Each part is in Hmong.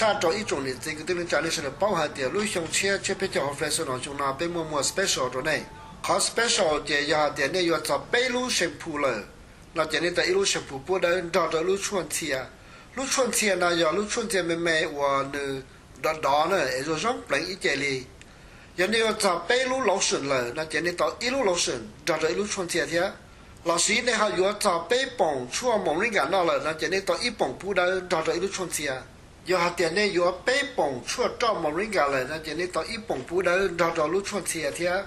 Tshaj rau ib tsoom niam txiv kwv tij neej tsa nej sawv daws paub hais tias lub xyoo tshiab tsiab peb caug hauv Fresno xyoo no peb muaj muag special rau nej. Qhov special ces yog hais tias nej yuav txog peb lub shampoo lawm no ces nej tau ib lub shampoo pub dawb nrog rau ib lub tshuaj ntxhia. Lub tshuaj ntxhia no yog lub tshuaj ntxhia me me uas nws dov dov na es zoo zoo pleev ib ce li. Yog nej yuav txog peb lub lotion lawm no ces nej tau ib lub lotion nrog rau ib lub tshuaj ntxhia thiab. Lossis nej ho yuav txog peb poom tshuaj moringa no lawm no ces nej tau ib poom pub dawb nrog rau ib lub tshuaj ntxhia. Yog hais tias nej yuav peb poom tshuaj roj moringa lawm no ces nej tau ib poom pub dawb nrog rau lub tshuaj ntxhia thiab.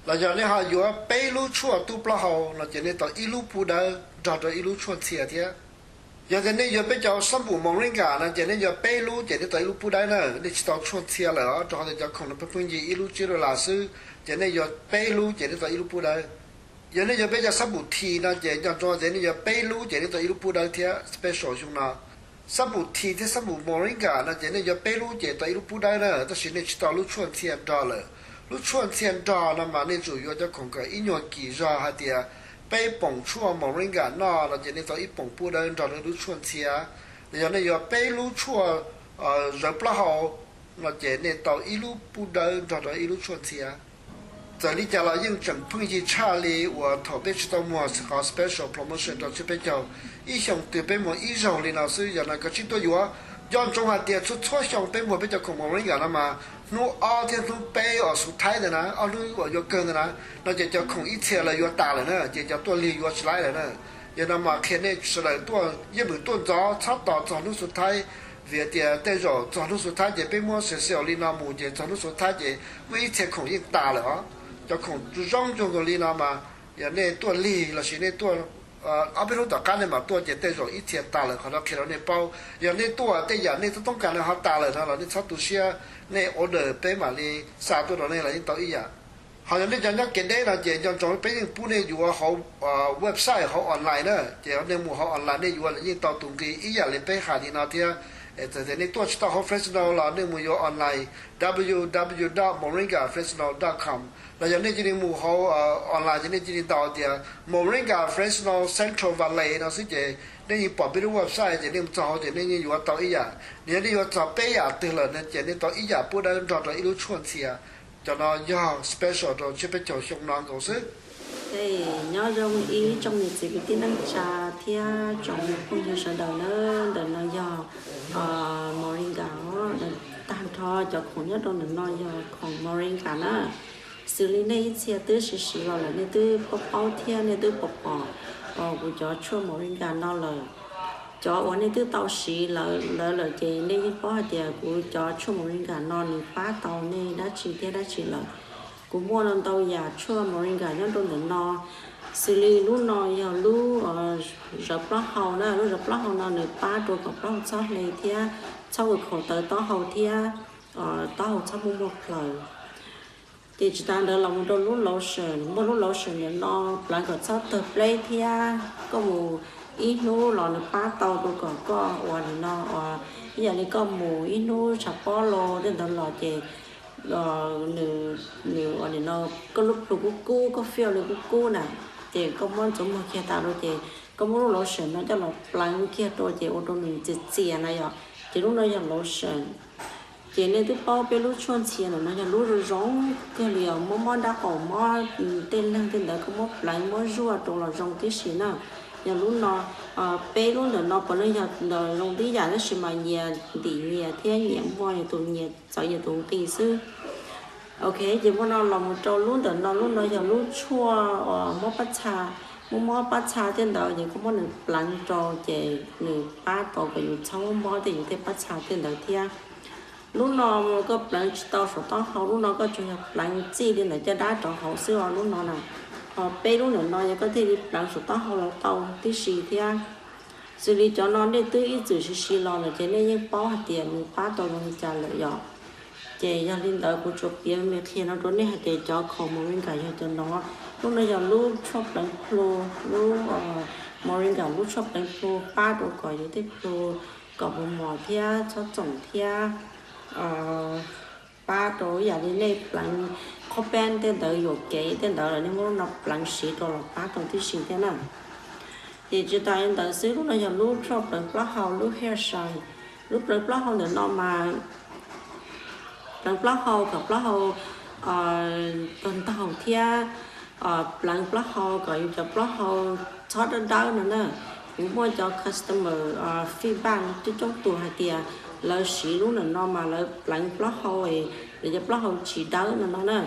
Los yog nej ho yuav peb lub tshuaj tub plaub hau no ces nej tau ib lub pub dawb nrog rau ib lub tshuaj ntxhia thiab. Yog tias nej yuav peb cov xab npum moringa no ces nej yuav peb lub ces nej tau ib lub pub dawb na, nej tsis tau tshuaj ntxhia lawm os, rau qhov tias cov khoom no pheej pheej yig ib lub tsib dollar xwb, ces nej yuav peb lub ces nej tau ib lub pub dawb. Yog nej yuav peb cov xab npum thi no ces nco ntsoov tias nej yuav peb lub ces nej tau ib lub pub dawb thiab special xyoo no. Xab npum thi thiab xab npum moringa no ces nej yuav peb lub ces tau ib lub pub dawb na, tab sis nej tsis tau lub tshuaj ntxhia nrog lawm. Lub tshuaj ntxhia nrog no mas nej tsum yuav cov khoom kom ib nyuag kim zog hais tias peb poom tshuaj moringa no no ces nej tau ib poom pub dawb nrog rau ib lub tshuaj ntxhia. Los yog nej yuav peb lub tshuaj zawv plaub hau no ces nej tau ib lub pub dawb nrog rau ib lub tshuaj ntxhia. Txawm li cas los yeej tseem pheej yig tshaj li uas thaum peb tsis tau muag qhov special promotion rau tsiab peb caug. Ib xyoo twg peb muag ib zaug li no xwb, yog no koj tsij tuaj yuav. Nco ntsoov hais tias txhua txhua xyoo peb muag peb cov khoom moringa no mas hnub ob thiab hnub peb uas xub thaib ntawd na, ob hnub uas yuav kawg ntawd na, no ces cov khoom ib txhia lawv yuav tas lawm na, ces cov tuaj lig yuav tsis laib lawm na. Yog no mas qhia nej sawv daws tuaj yeej meem tuaj ntxov, txhob tos txog hnub xub thaib, vim tias tej zaum txog hnub xub thaib ces peb muab sale li no mus ces txog hnub xub thaib ces muaj ib txhia khoom yeej tas lawm os. Cov khoom zoo zoo nkaus li no mas yog nej tuaj lig lossis nej tuaj ob peb hnub tom qab nej mam tuaj ces tej zaum ib txhia tas lawm, qhov no qhia rau nej paub. Yog nej tuaj tej yam nej txoj toob kas no ho tas lawm no los nej txhob tu siab, nej order peb mam li xa tuaj rau nej los yeej tau ib yam. Ho yog nej cov nyob kev deb no ces nco ntsoov peb yeej pub nej yuav hauv website hauv online na, ces nej mus hauv online nej yuav los yeej tau tus nqi ib yam li peb hais li no thiab. Txawm tias nej tuaj tsis tau hauv Fresno los nej mus yuav online, www dot moringa fresno dot com, los yog nej cia li mus hauv online ces nej cia li ntaus tias Moringa Fresno Central Valley no xwb ces nej yeej pom peb lub website ces nej mus txog hauv ces nej yeej yuav tau ib yam. Nws yog nej yuav txog peb yam twg lawm no ces nej tau ib yam pub dawb nrog rau ib lub tshuaj ntxhia. Cov no yog special rau tsiab peb caug xyoo no nkaus xwb. Nyob zoo ib tsoom niam txiv kwv tij neej tsa thiab tsoom phooj ywg sawv daws na, ntawm no yog moringa, tag nrho cov khoom nyob rau ntawm no yog khoom moringa na. Xws li nej ib txhia twb siv siv los lawm nej twb paub paub thiab nej twb pom pom kuv cov tshuaj moringa no lawm. Cov uas nej twb tau siv lawm lawm ces nej yeej paub hais tias kuv cov tshuaj moringa no nws pab tau nej dab tsi thiab dab tsi lawm. Kuv muaj ntau yam tshuaj moringa nyob rau ntawm no, xws li lub no yog lub zawv plaub hau na, lub zawv plaub hau no nws pab rau kom plaub hau txhob hle thiab txhob ua khaus taw taub hau thiab taub hau txhob muaj muaj plaws. Ces tsis tas ntawd los mus rau lub lotion, muaj lub lotion ntawm no pleev kom txhob tawg pleb thiab koj mus ib hnub los nws pab tau rau kom koj ua nim no, ib yam li koj mus ib hnub tshav pob los tej ntawd los ces nws ua nim no koj lub plhu kub kub, koj feel li kub kub na, ces koj muab ntxuav muag kiag tas rau ces koj muab lub lotion no coj los pleev kiag rau ces ua rau nws txias txias na yom, ces lub no yog lotion. Ces nej twb paub peb lub tshuaj ntxhia ntawm no yog lub zoo zoo kawg li os, muab mob dab qaum mob tej leeg tej ntawd koj muab pleev muab zuaj rau los zoo tib si na. Yog lub no, peb lub ntawm no puav leej yog ntawm zoo tib yam tab sis mas nyias ntim nyias thiab nyias muaj nyias tus nyias txawv nyias tus nqi xwb. Ok, ces muaj no los mus rau lub ntawm no, lub no yog lub tshuaj mob pab txha, muaj mob pab txha tej ntawd ces koj muab nws pleev rau ces nws pab tau kom yus txhob mob tej yus tej pab txha tej ntawd thiab. Lub no koj pleev tsis tau saum taub hau, lub no koj tsuas yog pleev txij li ntawm caj dab rau hauv xwb os lub no na. Ho peb lub ntawm no yog koj thiaj li pleev saum taub hau los tau tib si thiab. Xws li cov no nej twb ib txwm siv siv los lawm ces nej yeej paub hais tias nws pab tau zoo li cas lawm yom. Ces yog li ntawd kuv tsuas piav me qhia no rau nej hais tias cov khoom moringa yog cov no. Lub no yog lub tshuaj pleev plhu, lub moringa lub tshuaj pleev plhu pab rau kom yus tej plhu kom mos mos thiab txhob txoom thiab pab rau ib yam li nej pleev qhob peb tej ntawd yuam kev tej ntawd los nej muab lub no pleev siv rau los pab tau tib si thiab na. Ces tsis tas li ntawd xwb, lub no yog lub tshuaj pleev plaub hau, lub hair shine. Lub pleev plaub hau ntawm no mas pleev plaub hau kom plaub hau tag ntaug thiab pleev plaub hau kom yus cov plaub hau txhob dawb dawb no na. Kuv muaj cov customer feedback coob coob tus hais tias lawv siv lub ntawm no mas lawv pleev plaub hau, lawv cov plaub hau tsis dawb no no na.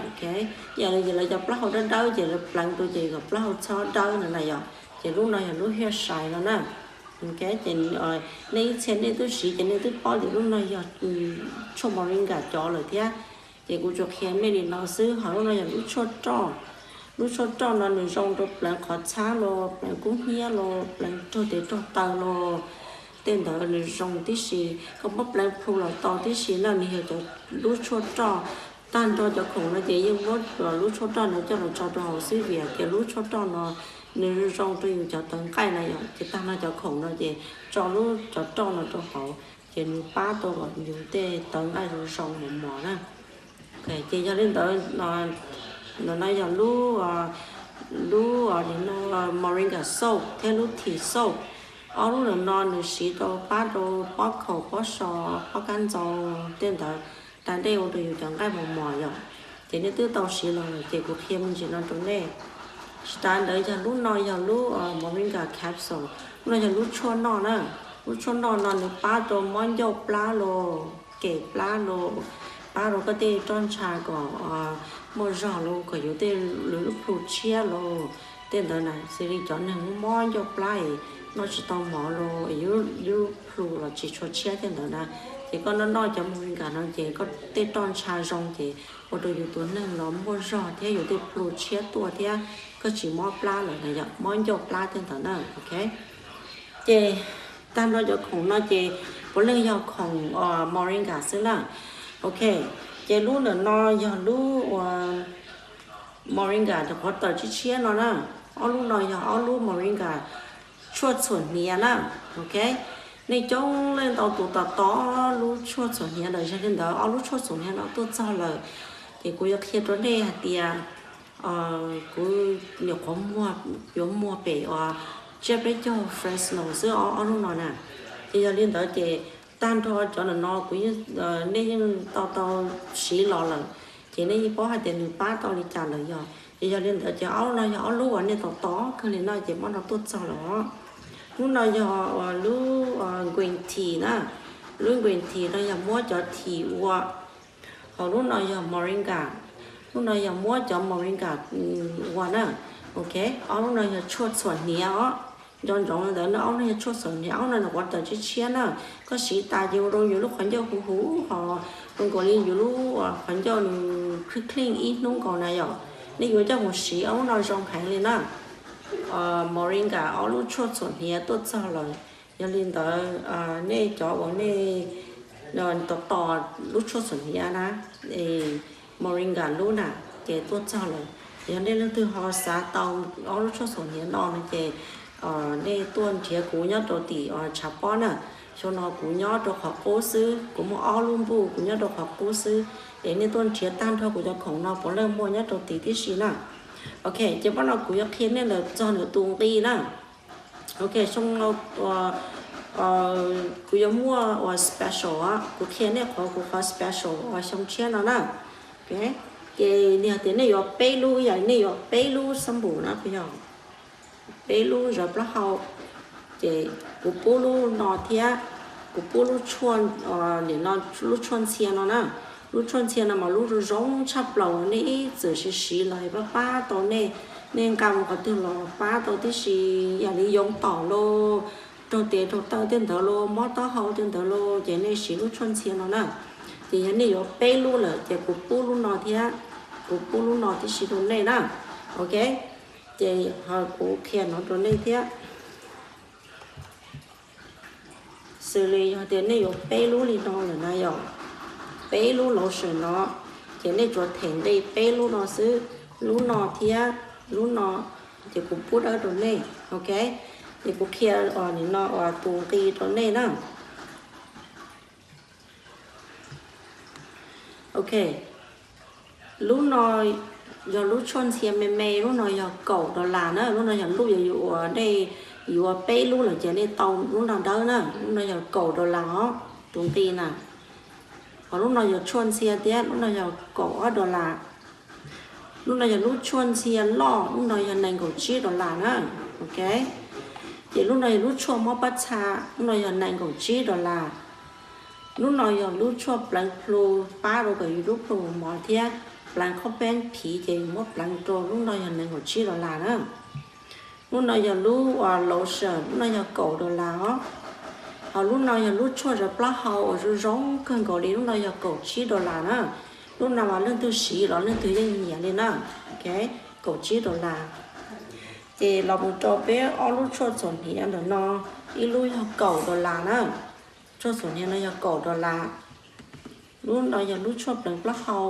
Yog li ces lawv cov plaub hau dawb dawb ces lawv pleev rau ces kom plaub hau txhob dawb no na yom. Ces lub no yog lub hair shine no na. Ces nej ib txhia nej twb siv ces nej twb paub tias lub no yog tshuaj moringa cov lawm thiab. Ces kuv tsuas qhia nej li no xwb, ho lub no yog lub tshuaj roj. Lub tshuaj roj no nws zoo rau pleev qhov txhab los, pleev kub hnyiab los, pleev raug tes raug taw los, tej ntawd nws zoo tib si. Koj muab pleev plhu los tau tib si na, nws yog cov lub tshuaj roj. Tag nrho cov khoom no ces yeej muab lub tshuaj roj no coj los tso rau hauv xwb vim tias lub tshuaj roj no nws zoo rau yus cov tawv nqaij na yom. Ces tag nrho cov khoom no ces tso lub cov roj no rau hauv ces nws pab tau kom yus tej tawv nqaij zoo zoo mos mos na. Ces yog li ntawd, no no yog lub, lub moringa soap thiab lub tea soap. Ob lub ntawm no nws siv rau pab rau pob khaum, pob so, pob kab ntxau, tej ntawd da dej ua rau yus cov nqaij mos mos yom. Ces nej twb tau siv los lawm ces kuv qhia me ntsis no rau nej. Tsis tas ntawd yog lub no yog lub moringa capsule, lub no yog lub tshuaj noj na. Lub tshuaj noj no nws pab rau mob ncauj plab los, kem plab los, pab rau koj tej roj ntsha kom muaj zog los, kom yus tej lub plhu tshiab los, tej ntawd na. Xws li cov neeg mob ncauj plab es noj tsis tau mov los, yus plhu los tsis tshua tshiab tej ntawd na, ces koj noj noj cov moringa no ces koj tej roj ntsha zoo ces ua rau yus tus neeg los muaj zog thiab yus tej plhu tshiab tuaj thiab koj tsis mob plab lawm na yom, mob ncauj plab tej ntawd na. Ok, ces tag nrho cov khoom no ces puav leej yog khoom moringa xwb na. Ok, ces lub ntawm no yog lub ua moringa rau qhov tawm tshiab tshiab no na. Ob lub no yog ob lub moringa tshuaj txhuam hniav na. Ok, nej coob leej ntau tus tos tos lub tshuaj txhuam hniav lawm, yog li ntawd ob lub tshuaj txhuam hniav no tuaj txog lawm, ces kuv yuav qhia rau nej hais tias kuv nyuam qhuav muag, yuav muag pem uas tsiab peb caug Fresno xwb ob lub no na. Ces yog li ntawd ces tag nrho cov ntawm no kuv, nej yeej tau tau siv los lawm, ces nej yeej paub hais tias nws pab tau li cas lawm yog. Ces yog li ntawd ces ob lub no yog ob lub uas nej tos tos kawg li no ces muab no tuaj txog lawm. Lub no yog lub green tea na. Lub green tea no yog muab cov tea ua. Ho lub no yog moringa. Lub no yog muab cov moringa ua na. Ok, ob lub no yog tshuaj txhuam hniav os. Nco ntsoov li ntawd, ob lub no yog tshuaj txhuam hniav, ob lub no nyuam qhuav tawm tshiab tshiab na. Koj siv tas ces ua rau yus lub qhov ncauj huv huv ho zoo nkaus li yus lub qhov ncauj nws clean clean ib hnub nkaus na yom. Nej yuav coj mus siv, ob lub no zoo heev li na. Moringa ob lub tshuaj txhuam hniav tuaj txog lawm. Yog li ntawd nej cov uas nej tos tos lub tshuaj txhuam hniav na, moringa lub na, ces tuaj txog lawm. Yog nej leej twg ho xav tau ob lub tshuaj txhuam hniav no no ces nej tuaj nrhiav kuv nyob rau tim tshav pob na. Xyoo no kuv nyob rau qhov qub xwb, kuv muaj ob lub npuj kuv nyob rau qhov qub xwb. Es nej tuaj nrhiav tag nrho kuv cov khoom no puav leej muaj nyob rau tid tib si na. Ok, ces pab no kuv yuav qhia nej lawm txog ntawm tus nqi na. Ok, xyoo no kuv yuav muaj uas special, kuv qhia nej qhov kuv qhov special uas xyoo tshiab no na. Ces yog tias nej yuav peb lub, yam nej yuav peb lub sample na, kuv yog peb lub zawv plaub hau, ces kuv pub lub no thiab, kuv pub lub tshuaj, nim no lub tshuaj ntxhia no na. Lub tshuaj ntxhia no mas lub zoo zoo tshaj plaws, nej ib txwm siv siv los pab pab tau nej, nej nqa mus qhov twg los pab tau tib si, yam li yoo tom los, raug tes raug taw tej ntawd los, mob taub hau tej ntawd los, ces nej siv lub tshuaj ntxhia no na. Ces yog nej yuav peb lub lawm ces kuv pub lub no thiab, kuv pub lub no tib si rau nej na. Ok, ces ho kuv qhia no rau nej thiab. Xws li yog tias nej yuav peb lub li no lawm na yom, peb lub lotion no, ces nej tsuas them nqi peb lub no xwb, lub no thiab lub no, ces kuv pub dawb rau nej. Ok, ces kuv qhia nim no uas tus nqi rau nej na. Ok, lub no yog lub tshuaj ntxhia me me, lub no yog kaum dollar na, lub no yog lub uas nej yuav peb lub lawm ces nej tau lub no dawb na, lub no yog kaum dollar os. tus nqi na. Ho lub no yog tshuaj ntxhia thiab, lub no yog kaum ob dollar. Lub no yog lub tshuaj ntxhia loj, lub no yog nees nkaum tsib dollar na. Ok, ces lub no yog lub tshuaj mob pab txha, lub no yog nees nkaum tsib dollar. Lub no yog lub tshuaj pleev plhu, pab rau kom yus lub plhu mos thiab pleev qhov peeb phiv ces yus muab pleev rau, lub no yog nees nkaum tsib dollar na. Lub no yog lub lotion, lub no yog kaum dollar os. Ho lub no yog lub tshuaj zov plaub hau uas zoo zoo kawg nkaus li, lub no yog kaum tsib dollar na. Lub no mas leej twg siv los leej twg yeej nyiam li na. Ok, kaum tsib dollar. Ces los mus rau peb ob lub tshuaj txhuam hniav ntawm no, ib lub yog kaum dollar na. Tshuaj txhuam hniav no yog kaum dollar. Lub no yog lub tshuaj pleev plaub hau,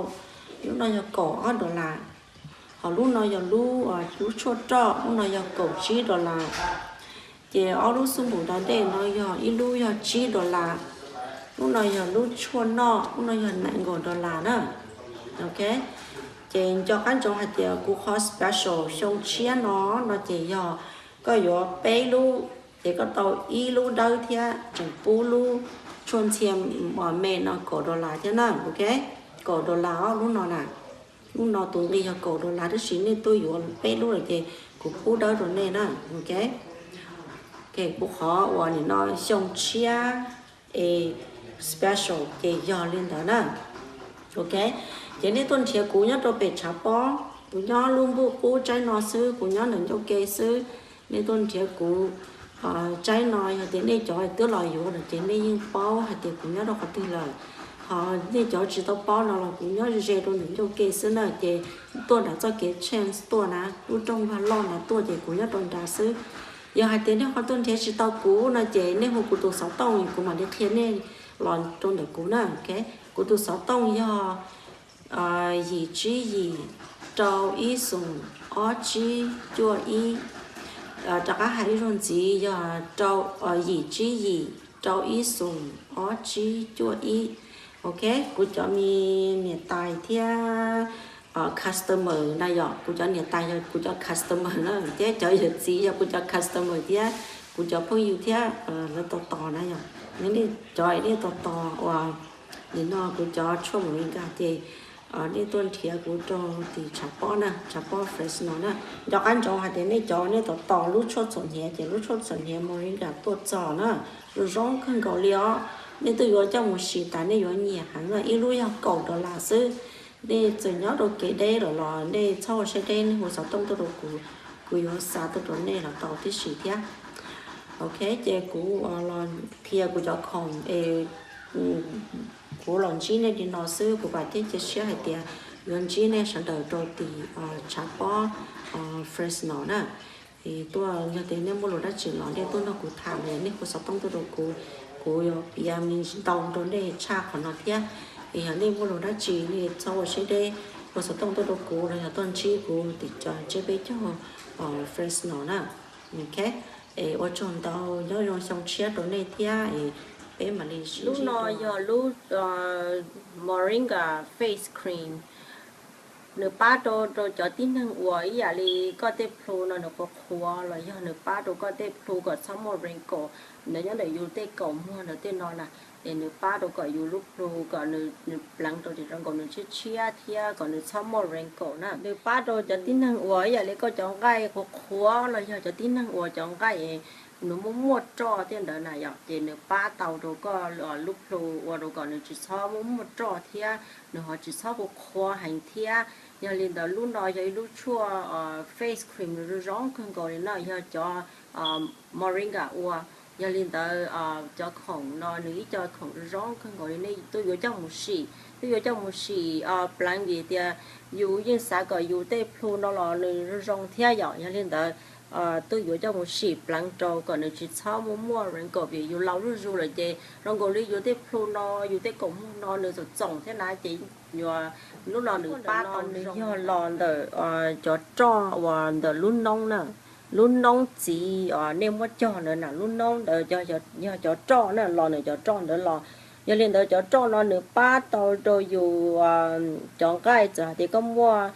lub no yog kaum ob dollar. Ho lub no yog lub, lub tshuaj roj, lub no yog kaum tsib dollar. Ces ob lub xub npum da dej no yog ib lub yog tsib dollar, lub no yog lub tshuaj noj, lub no yog nees nkaum dollar na. Ok, ces nco qab ntsoov hais tias kuv qhov special xyoo tshiab no, no ces yog koj yuav peb lub, ces koj tau ib lub dawb thiab tseem pub lub tshuaj ntxhia me no kaum dollar thiab na. Ok, kaum dollar os lub no na. Lub no tus nqi yog kaum dollar tab sis nej tuaj yuav peb lub lawm ces kuv pub dawb rau nej na. Ok, kuv qhov uas nim no xyoo tshiab es special ces yog li ntawd na. Ok, ces nej tuaj nrhiav kuv nyob rau pem tshav pob, kuv nyob lub npuj qub tsaib no xwb, kuv nyob ntawm ncauj ke xwb. Nej tuaj nrhiav kuv tsaib no, yog tias nej cov twb los yuav lawm ces nej yeej paub hais tias kuv nyob rau qhov twg lawm. Ho nej cov tsis tau paub no los kuv nyob ze rau ntawm ncauj ke xwb na, ces tuaj nram txoj kev chance tuaj na, lub rooj vag loj na tuaj ces kuv nyob rau nrad xwb. Yog hais tias nej ho tuaj nrhiav tsis tau kuv no ces nej hu kuv tus xov tooj kuv mam li qhia nej los rau ntawm kuv na. Ok, kuv tus xov tooj yog yim tsib yim rau ib xoom ob tsib cuaj ib. Rov qab hais ib zaug ntxiv yog yim tsib yim rau ib xoom ob tsib cuaj ib. Ok, kuv cov me niam tais thiab customer na yom, kuv cov niam tais yog kuv cov customer na, thiab cov yawm txiv yog kuv cov customer thiab kuv cov phooj ywg thiab lawv tos tos na yom. Nej cov nej tos tos uas nim no kuv cov tshuaj moringa ces nej tuaj nrhiav kuv rau tim tshav pob na, tshav pob Fresno na. Nco qab ntsoov hais tias nej cov nej tos tos lub tshuaj txhuam hniav ces lub tshuaj txhuam hniav moringa tuaj txog na, zoo zoo kawg nkaus li os. Nej tuaj yuav coj mus sim tas nej yuav nyiam heev na, ib lub yog kaum dollar xwb. Nej txawm nyob rau kev deb lawm los nej txhob ua siab deb, nej hu xov tooj tuaj rau kuv, kuv yuav xa tuaj rau nej los tau tib si thiab. Ok, ces kuv los qhia kuv cov khoom es kuv los ntsib nej li no xwb, kuv vam thiab cia siab hais tias yuav ntsib nej sawv daws rau tim tshav pob Fresno na. Es tuaj yog tias nej muaj lus dab tsi los nej tuaj nrog kuv tham, nej hu xov tooj tuaj rau kuv, kuv yuav piav me ntsis ntau rau nej tshaj qhov no thiab. Es yog nej muaj lus dab tsi nej txhob ua siab deb, hu xov tooj tuaj rau kuv los yog tuaj ntsib kuv tim tseb peb caug Fresno na. Ok, es ua tsaug ntau, nyob zoo xyoo tshiab rau nej thiab es peb mam li sib ntsib dua. Lub no yog lub moringa face cream. Nws pab rau rau cov tib neeg uas ib yam li koj tej plhu no nws qhuav qhuav los yog nws pab rau koj tej plhu kom txhob muaj wrinkle ntawd nyob ntawm yus tej kaum muag ntawd tej no na. Es nws pab rau kom yus lub plhu kom nws pleev rau ces zoo nkaus nws tshiab tshiab thiab kom nws txhob muaj wrinkle na. Nws pab rau cov tib neeg uas ib yam li koj cov nqaij qhuav qhuav los yog cov tib neeg uas cov nqaij nws muaj muaj roj tej ntawd na yom, ces nws pab tau rau koj lub plhu ua rau kom nws tsis txhob muaj muaj roj thiab nws ho tsis txhob qhuav qhuav heev thiab. Yog li ntawd lub no yog ib lub tshuaj face cream nws zoo zoo kawg nkaus li no, yog cov moringa ua. Yog li ntawd cov khoom no nws ib co khoom zoo zoo kawg nkaus li, nej tuaj yuav coj mus sim, tuaj yuav coj mus sim pleev vim tias yus yeej xav kom yus tej plhu no los nws zoo zoo thiab yom. Yog li ntawd tuaj yuav coj mus sim pleev rau kom nws tsis txhob muaj muaj wrinkle vim yus laus zuj zus lawm ces zoo nkaus li yus tej plhu no yus tej kaum muag no nws txoom txoom thiab na ces lub no nws pab tau nws yog los ntawm cov roj uas ntawm lub noob na. Lub noob txiv nej muab cog ntawd na, lub noob ntawd yog cov roj na, los ntawm cov roj ntawd los. Yog li ntawd cov roj no nws pab tau rau yus cov nqaij, txawm hais tias koj muaj,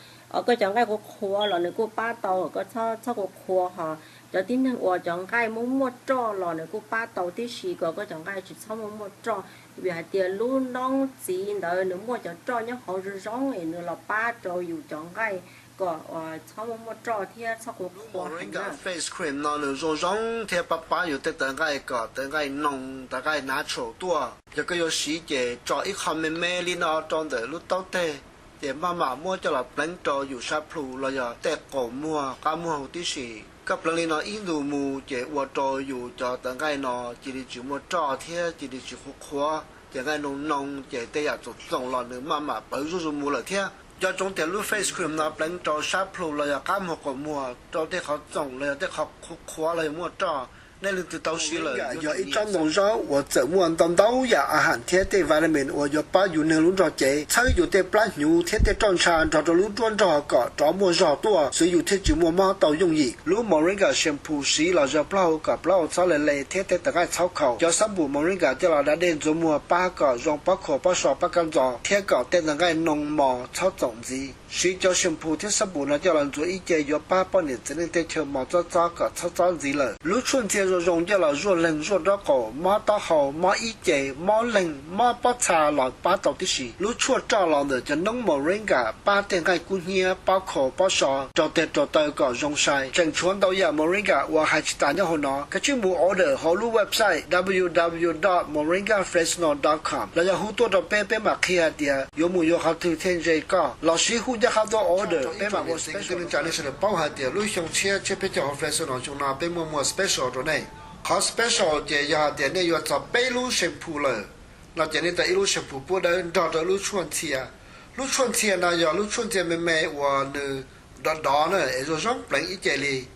koj cov nqaij qhuav qhuav los nws kuj pab tau koj txhob qhuav qhuav, ho cov tib neeg uas cov nqaij muaj muaj roj los nws kuj pab tau tib si kom koj cov nqaij tsis txhob muaj muaj roj. vim hais tias lub noob txiv ntawd nws muaj cov roj nyob hauv zoo zoo es nws los pab rau yus cov nqaij kom txhob muaj muaj roj thiab txhob qhuav qhuav heev na. Face cream no nws zoo zoo thiab pab pab yus tej tawv nqaij kom tawv nqaij noo tawv nqaij natural tuaj. Yog koj yuav siv ces tso ib qho me me li no rau ntawm lub taub teg, ces maj mam muab coj los pleev rau yus sab plhu los yog tej qaum muag qab muag huv tib si. Koj pleev li no ib ntus mus ces ua rau yus cov tawv nqaij no cia li tsis muaj roj thiab cia li tsis qhuav qhuav, ces nqaij noo noo ces tej yam txoom txoom los nws maj mam pawv zuj zus mus lawm thiab. Nco ntsoov tias lub face cream no pleev rau sab plhu los yog qab muag qaum muag rau tej qhov txoom los yog tej qhov qhuav qhuav los yog muaj roj. Nej leej twg tau siv lawm, yog ib tsob ntoo zaub uas txawm muaj ntau ntau yam a ham thiab tej vitamin uas yuav pab yus neeg lub nrog cev, txhawb yus tej plab hnyuv thiab tej roj ntsha nrog rau lub ruab nrog kom rov muaj zog tuaj xwv yus thiaj tsis muaj mob tau yooj yim. Lub moringa shampoo siv los zog plaub hau kom plaub hau txhob le le thiab tej tawv nqaij txhob khaus. Cov xab npum moringa coj los da dej ntxuav muag pab kom zoo pob khuas pob so pob kab ntxos thiab kom tej tawv nqaij noo mos txhob txoom ntxiv. Siv cov shampoo thiab xab npum no coj los ntxuav ib ce yuav pab poj niam txiv neej tej chaw mos txob txob kom txhob txob ntxiv lawm. Lub tshuaj ntxhias zoo zoo coj los zuaj leeg zuaj nraub qaum, mob taub hau, mob ib ce, mob leeg, mob pob txha los pab tau tib si. Lub tshuaj roj los ntawm cov noob moringa pab tej nqaij kub hnyiab, pob khuas pob so, rau tes rau taw kom zoo sai. Tseem tshuav ntau yam moringa uas hais tsis tas nyob hauv no. Koj tsij mus order hauv lub website w w w dot moringa fresno dot com los yog hu tuaj rau peb, peb mam qhia hais tias yuav mus yuav qhov twg thiaj ntshe koj, los sis hu ncaj qha tuaj order peb mam ua special. Nej sawv daws paub hais tias lub xyoo tshiab tsiab peb caug hauv Fresno xyoo no peb muaj muag special rau nej. Qhov special ces yog hais tias nej yuav txog peb lub shampoo lawm no ces nej tau ib lub shampoo pub dawb nrog rau ib lub tshuaj ntxhias. Lub tshuaj ntxhias no yog lub tshuaj ntxhias me me uas nws dov dov na es zoo zoo pleev ib ce li.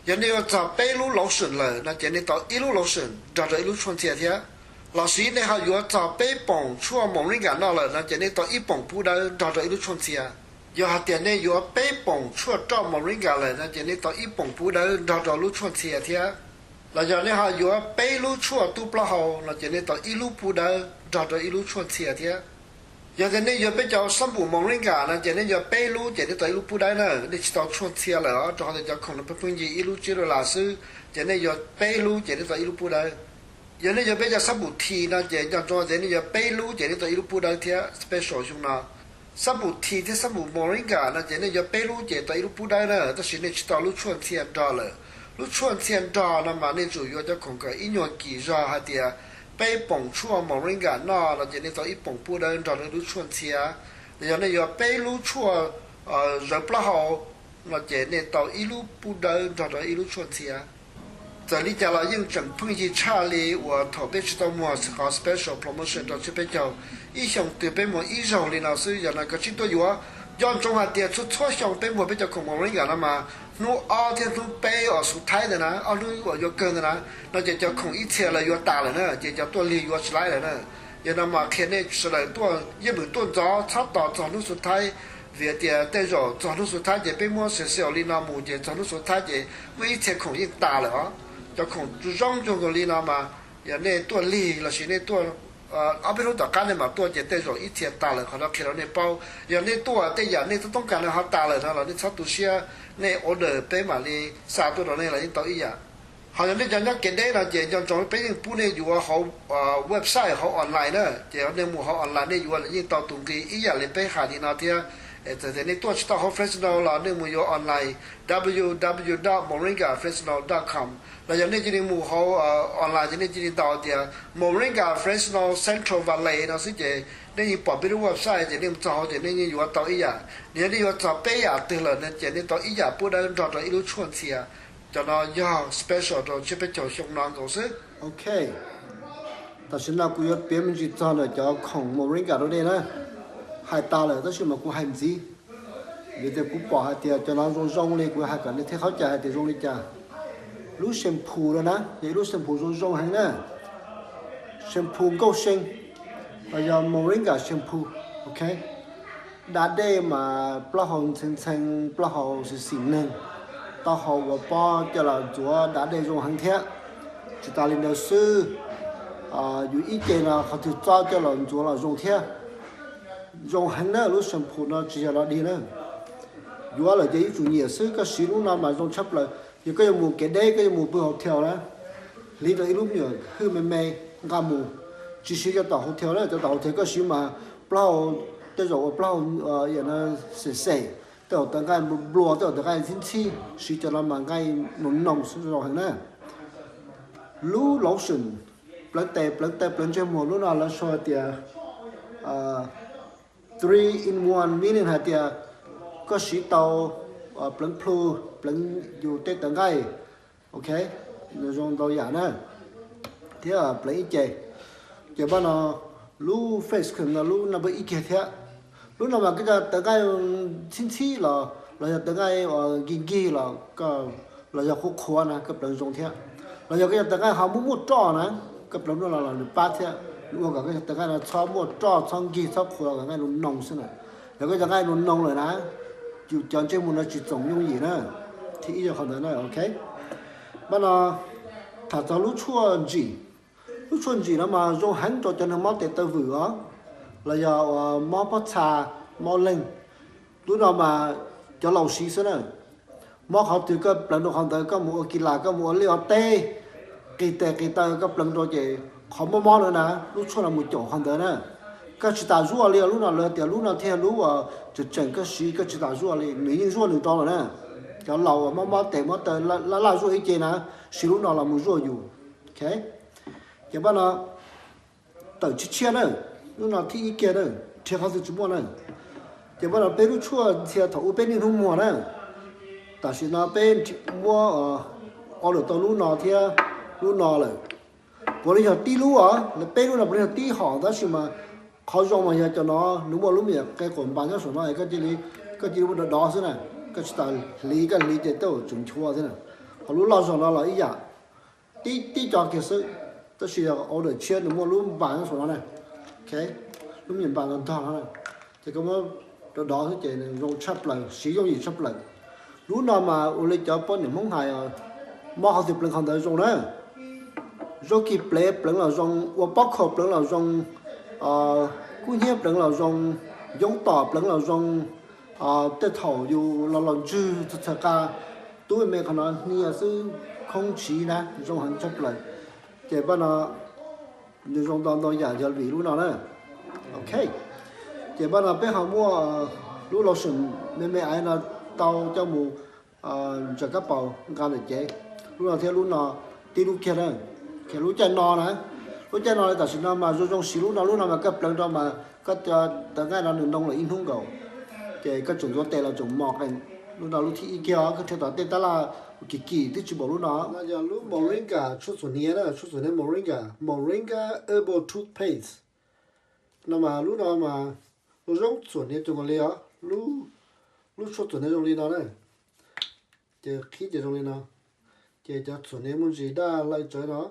Yog nej yuav txog peb lub lotion lawm no ces nej tau ib lub lotion nrog rau ib lub tshuaj ntxhias thiab. Los sis nej ho yuav txog peb poom tshuaj moringa no lawm no ces nej tau ib poom pub dawb nrog rau ib lub tshuaj ntxhias. Yog hais tias nej yuav peb poom tshuaj roj moringa lawm no ces nej tau ib poom pub dawb nrog rau lub tshuaj ntxhias thiab. Los yog nej ho yuav peb lub tshuaj tub plaub hau no ces nej tau ib lub pub dawb nrog rau ib lub tshuaj ntxhias thiab. Yog tias nej yuav peb cov xab npum moringa no ces nej yuav peb lub ces nej tau ib lub pub dawb na, nej tsis tau tshuaj ntxhias lawm os, rau qhov tias cov khoom no pheej pheej yig ib lub tsib dollar xwb, ces nej yuav peb lub ces nej tau ib lub pub dawb. Yog nej yuav peb cov xab npum thi no ces nco ntsoov tias nej yuav peb lub ces nej tau ib lub pub dawb thiab special xyoo no. Xab npum thi thiab xab npum moringa no ces nej yuav peb lub ces tau ib lub pub dawb na, tab sis nej tsis tau lub tshuaj ntxhias nrog lawm. Lub tshuaj ntxhias nrog no mas nej tsum yuav cov khoom kom ib nyuag kim zog hais tias peb poom tshuaj moringa no no ces nej tau ib poom pub dawb nrog rau ib lub tshuaj ntxhias. Los yog nej yuav peb lub tshuaj zawv plaub hau no ces nej tau ib lub pub dawb nrog rau ib lub tshuaj ntxhias. Txawm li cas los yeej tseem pheej yig tshaj li uas thaum peb tsis tau muag qhov special promotion rau tsiab peb caug, ib xyoo twg peb muag ib zaug li no xwb, yog no koj tsij tuaj yuav. Nco ntsoov hais tias txhua txhua xyoo peb muag peb cov khoom moringa no mas hnub ob thiab hnub peb uas xu thaib ntawd na, ob hnub uas yuav kawg ntawd na, no ces cov khoom ib txhia lawv yuav tas lawm na, ces cov tuaj lig yuav tsis laib lawm na. Yog no mas qhia nej sawv daws tuaj yeej meem tuaj ntxov, txhob tos txog hnub xu thaib, vim tias tej zaum txog hnub xu thaib ces peb muab sale li no mus ces txog hnub xu thaib ces muaj ib txhia khoom yeej tas lawm os. Cov khoom zoo zoo nkaus li no mas yog nej tuaj lig los sis nej tuaj ob peb hnub tom qab nej mam tuaj ces tej zaum ib txhia tas lawm, qhov no qhia rau nej paub. Yog nej tuaj tej yam nej toob kas no ho tas lawm no los nej txhob tu siab, nej order peb mam li xa tuaj rau nej los yeej tau ib yam. Ho yog nej cov nyob kev deb no ces nco ntsoov peb yeej pub nej yuav hauv website hauv online na, ces nej mus hauv online nej yuav los yeej tau tus nqi ib yam li peb hais li no thiab. Txawm tias nej tuaj tsis tau hauv Fresno los nej mus yuav online w w w dot moringa fresno dot com los yog nej cia li mus hauv online ces nej cia li ntaus tias Moringa Fresno Central Valley no xwb ces nej yeej pom peb lub website ces nej mus txog hauv ces nej yeej yuav tau ib yam. Yog nej yuav txog peb yam twg lawm no ces nej tau ib yam pub dawb nrog rau ib lub tshuaj ntxhias. Cov no yog special rau tsiab peb caug xyoo no nkaus xwb. Ok, tam sim no kuv yuav piav me ntsis txog ntawm cov khoom moringa rau nej na. Hais tas lawm tab sis mas kuv hais ntxiv, vim tias kuv pom hais tias cov no zoo zoo li, kuv hais kom nej thiaj qhov cai hais tias zoo li cas. Lub shampoo no na yog ib lub shampoo zoo zoo heev na. Shampoo nkauj see, los yog moringa shampoo. Ok, da dej mas plaub hau ntxhee ntxhee, plaub hau xim xim neeg, taub hau ua pob coj los ntxuav da dej zoo heev thiab. Tsis tas li ntawd xwb, yus ib ce no qhov twg txob coj los ntxuav los zoo thiab. Zoo heev na, lub shampoo no tsis yog los dig na. Yuav lawm ces yuav tsum nyiam xwb, koj siv lub no mas zoo tshaj plaws. Yog koj yuav mus kev deb, koj yuav mus pw hotel na, hliv rau ib lub me nyuam hwj me me nqa mus, Tsis siv cov tom hotel na, cov tom hotel koj siv mas plaub hau, tej zaum ua plaub hau, xem xem, tej zaum tawv nqaij nplua, tej zaum tawv nqaij ntxhib ntxhib, siv cov no mas nqaij noo noo xwb zoo heev na. Lub lotion, pleev tes pleev taw pleev ntsej muag, lub no lawv sau tias three in one, meaning hais tias koj siv tau pleev plhu, pleev yus tej tawv nqaij, ok, nws zoo ntau yam na, thiab pleev ib ce. Ces pab no lub face cream no lub no pab ib kiag thiab. Lub no mas koj cov tawv nqaij ntxhib ntxhib los los yog tawv nqaij uas nkig nkig los, los yog qhuav qhuav na koj pleev zoo thiab. Los yog koj cov tawv nqaij ho muaj muaj roj na, koj pleev lub no los nws pab thiab, nws ua kom koj cov tawv nqaij no txhob muaj roj txhob nkig txhob qhuav, tawv nqaij nws noo xwb na. Yog koj cov nqaij nws noo lawm na, yus cov ntsej muag no tsis txoom yooj yim na. Thib ib yog qhov ntawd na, ok. Pab no tham txog lub tshuaj ntsim. Lub tshuaj ntsim no mas zoo heev rau cov neeg mob tes taw vwm os, los yog uas mob pob txha, mob leeg. Lub no mas cov laus siv xwb na. Mob qhov twg koj pleev rau qhov ntawd, koj mus ua kis las, koj mus ua liaj ua teb, qis tes qis taw koj pleev rau ces qhov mob mob na na, lub tshuaj no mus caum qhov ntawd na. Koj tsis tas zuaj li, lub no lawv tias lub no thiaj lub uas tseem tseem koj siv koj tsis tas zuaj li, nws yeej zuaj nws rau lawm na. Cov laus uas mob mob tes mob taw laj laj zuaj ib ce na, siv lub no los mus zuaj yus. Ok, ces pab no tawm tshiab tshiab na, lub no thib ib kiag na, nrhiav qhov twg tsis muaj na. Ces pab no peb lub tshuaj ntxhia thaum ub peb niaj hnub muag na, tam sim no peb muab order tau lub no thiab lub no lawm. Puav leej yog tib lub os, lawv peb lub no puav leej yog tib hom, tab sis mas qhov zoo mas yog cov no, nws muaj lub me nyuam qe quas npas nyob saum no, koj cia li, koj cia li muab dov dov xwb na, koj tsis tas hliv, koj hliv ces tej zaum tseem nchuav xwb na. Ho lub loj zog no los ib yam, tib tib co kiag xwb, tab sis yog order tshiab nws muaj lub npas nyob saum no na. Ok, lub me nyuam npas ntog ntog no na, ces koj muab dov dov xwb ces nws zoo tshaj plaws, siv yooj yim tshaj plaws. Lub no mas ua li cov poj niam Hmoob hais, mob qhov twg pleev qhov ntawd zoo na. Zaub kis pleev pleev los zoo, ua pob khaum pleev los zoo, kub hnyiab pleev los zoo, yoob tom pleev los zoo, tej thaum yus los los ntswg txhawm txhawm qa, tub me qhov no hnia xwb, khoob tsiv na, zoo heev tshaj plaws. Ces pab no nws zoo ntau ntau yam yog vim lub no na. Ok, ces pab no peb ho muaj lub lotion me me aiv no tau coj mus ntsaws kab paus nqa ntawm cev. Lub no thiab lub no tib lub kiag na. Lub caij no na, lub caij no li tam sim no mas zoo zoo siv lub no, lub no mas koj pleev rau mas koj cov tawv nqaij no nws noo lawm ib hnub nkaus, ces koj tseem ntxuav tes los tseem mos qees. Lub no lub thib ib kiag, koj nrhiav tom tej tab laj kim kim twb tsis npaum lub no. No yog lub Moringa tshuaj txhuam hniav na, tshuaj txhuam hniav Moringa, Moringa Herbal Toothpaste. No mas lub no mas zoo zoo txhuam hniav cuag nkaus li os. Lub tshuaj txhuam hniav zoo li no na, ces qhib ces zoo li no, ces cov txhuam hniav muaj ntsis daj law tsawv no.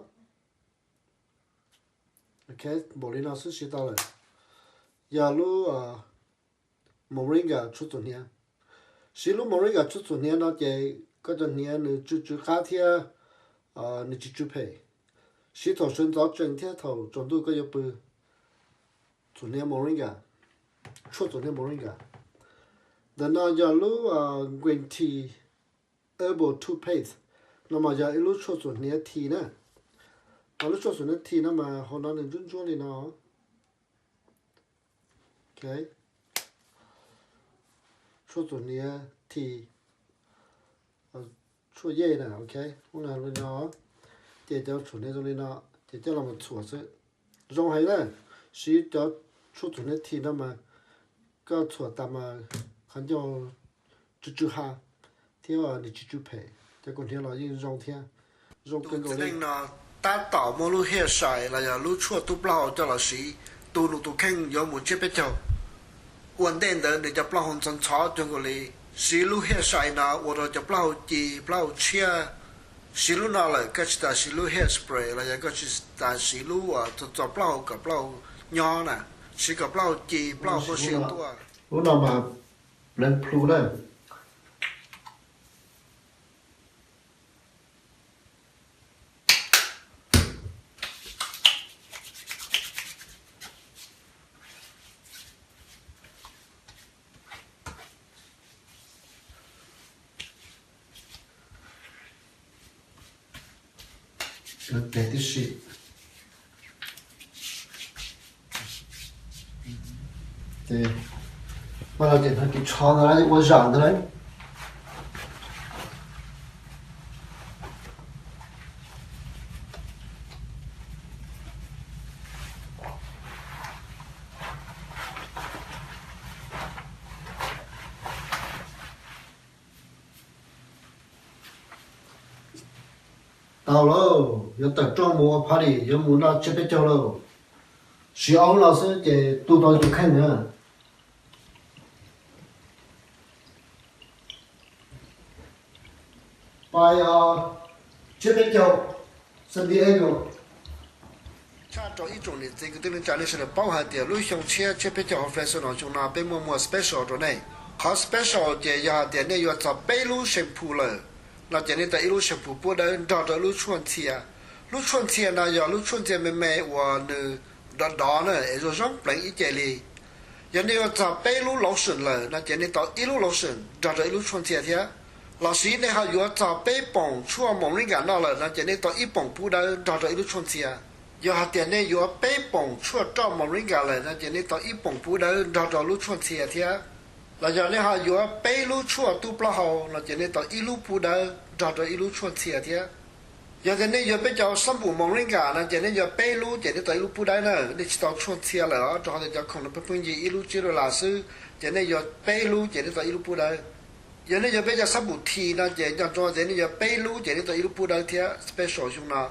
Ok, npaum li no xwb siv tau lawm. Yog lub Moringa tshuaj txhuam hniav. Siv lub Moringa tshuaj txhuam hniav no ces koj cov hniav nws tsw tsw qab thiab nws tsis tsw phem. Siv thaum sawv ntxov tsees thiab thaum tsaus ntuj koj yuav pw. Txhuam hniav Moringa, tshuaj txhuam hniav Moringa. Ntawm no yog lub green tea herbal toothpaste. No mas yog ib lub tshuaj txhuam hniav thi na. Mas lub tshuaj txhuam hniav thi no mas hauv no nws ntsuab ntsuab li no. Ok, tshuaj txhuam hniav thi, tshuaj yej na. Ok, ub no li no, ces cov tshuaj hniav zoo li no, ces coj los mus txhuam xwb. Zoo heev na. Siv cov tshuaj txhuam hniav thi no mas koj txhuam tas mas qhov ncauj tsw tsw ha thiab nws tsis tsw phem, cov kaus hniav los yeej zoo thiab. Zoo kawg nkaus li. Tus txiv neej no tab tom muab lub hair shine los yog lub tshuaj tub plaub hau coj los siv, tu nws tus kheej yuav mus tsiab peb caug. Ua ntej ntawd nws cov plaub hau ntxhov ntxhov cuag nkaus li. Siv lub hair shine no ua rau cov plaub hau ci plaub hau tshiab. Siv lub no lawm koj tsis tas siv lub hair spray los yog koj tsis tas siv lub uas txo txo plaub hau kom plaub hau nyob na. Siv kom plaub hau ci plaub hau muaj sia tuaj. Lub no mas pleev plhu na. Tes tib si. Ces ua no ces hnov ris tsho ntawd ua zam ntawd lawm. Tau lauj, yuav tawm rooj mus ua party, yuav mus noj tsiab peb caug lauj. Siv ob hnub no xwb ces tu tau tus kheej na. Pais tsiab peb caug, San Diego. Tshaj rau ib tsoom niam txiv kwv tij neej tsa, nej sawv daws paub hais tias lub xyoo tshiab tsiab peb caug hauv Fresno xyoo no peb muaj muag special rau nej. Qhov special ces yog hais tias nej yuav txog peb lub shampoo lawm no ces nej tau ib lub shampoo pub dawb nrog rau ib lub tshuaj ntxhia. Lub tshuaj ntxhia no yog lub tshuaj ntxhia me me uas nws dov dov na es zoo zoo pleev ib ce li. Yog nej yuav txog peb lub lotion lawm no ces nej tau ib lub lotion nrog rau ib lub tshuaj ntxhia thiab. Los sis nej ho yuav txog peb poom tshuaj moringa noj lawm no ces nej tau ib poom pub dawb nrog rau ib lub tshuaj ntxhia. Yog hais tias nej yuav peb poom tshuaj roj moringa lawm no ces nej tau ib poom pub dawb nrog rau lub tshuaj ntxhia thiab. Los yog nej ho yuav peb lub tshuaj tub plaub hau no ces nej tau ib lub pub dawb nrog rau ib lub tshuaj ntxhia thiab. Yog tias nej yuav peb cov xab npum moringa no ces nej yuav peb lub ces nej tau ib lub pub dawb na, nej tsis tau tshuaj ntxhia lawm os, rau qhov tias cov khoom no pheej pheej yig ib lub tsiab dollar xwb, ces nej yuav peb lub ces nej tau ib lub pub dawb. Yog nej yuav peb cov xab npum thi no ces nco ntsoov tias nej yuav peb lub ces nej tau ib lub pub dawb thiab special xyoo no.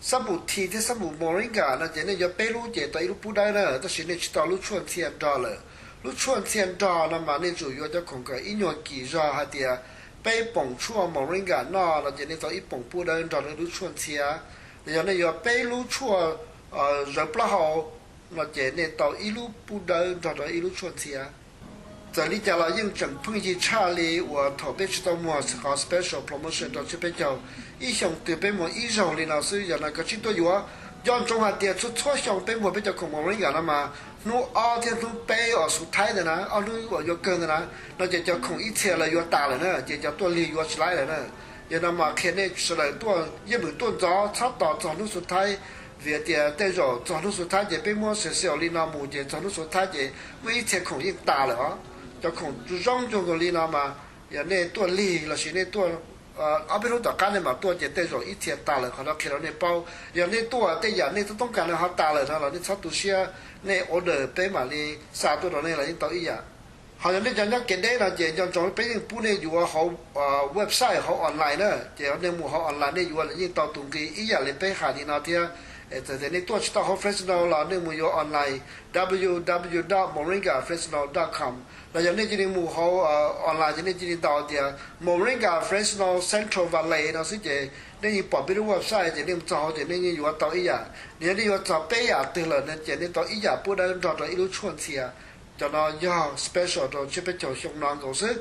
Xab npum thi thiab xab npum moringa no ces nej yuav peb lub ces tau ib lub pub dawb na, tab sis nej tsis tau lub tshuaj ntxhia nrog lawm. Lub tshuaj ntxhia nrog no mas nej tsum yuav cov khoom kom ib nyuag kim zog hais tias peb poom tshuaj moringa noj no ces nej tau ib poom pub dawb nrog rau ib lub tshuaj ntxhia. Los yog nej yuav peb lub tshuaj zawv plaub hau no ces nej tau ib lub pub dawb nrog rau ib lub tshuaj ntxhia. Txawm li cas los yeej tseem pheej yig tshaj li uas thaum peb tsis tau muag qhov special promotion rau tsiab peb caug. Ib xyoo twg peb muag ib zaug li no xwb, yog no koj tsij tuaj yuav. Nco ntsoov hais tias txhua txhua xyoo peb muag peb cov khoom moringa no mas hnub ob thiab hnub peb uas xub thawj ntawd na, ob hnub uas yuav kawg ntawd na, no ces cov khoom ib txhia lawv yuav tas lawm na, ces cov tuaj lig yuav tsis laib lawm na. Yog no mas qhia nej sawv daws tuaj yeej meem tuaj ntxov, txhob tos txog hnub xub thawj, vim tias tej zaum txog hnub xub thawj ces peb muab sale li no mus ces txog hnub xub thawj ces muaj ib txhia khoom yeej tas lawm os. Cov khoom zoo zoo nkaus li no mas yog nej tuaj lig los sis nej tuaj ob peb hnub tom qab nej mam tuaj ces tej zaum ib txhia tas lawm, qhov no qhia rau nej paub. Yog nej tuaj tej yam nej toob kas no ho tas lawm no los nej txhob tu siab, nej order peb mam li xa tuaj rau nej los yeej tau ib yam. Ho yog nej cov nyob kev deb no ces nco ntsoov peb yeej pub nej yuav hauv website hauv online na, ces nej mus hauv online nej yuav los yeej tau tus nqi ib yam li peb hais li no thiab. Txawm tias nej tuaj tsis tau hauv Fresno los nej mus yuav online, www dot moringa fresno dot com. Los yog nej cia li mus hauv online ces nej cia li ntaus tias Moringa Fresno Central Valley no xwb ces nej yeej pom peb lub website ces nej mus txog hauv ces nej yeej yuav tau ib yam. Nws yog nej yuav txog peb yam twg lawm no ces nej tau ib yam pub dawb nrog rau ib lub tshuaj ntxhia. Cov no yog special rau tsiab peb caug xyoo no nkaus xwb.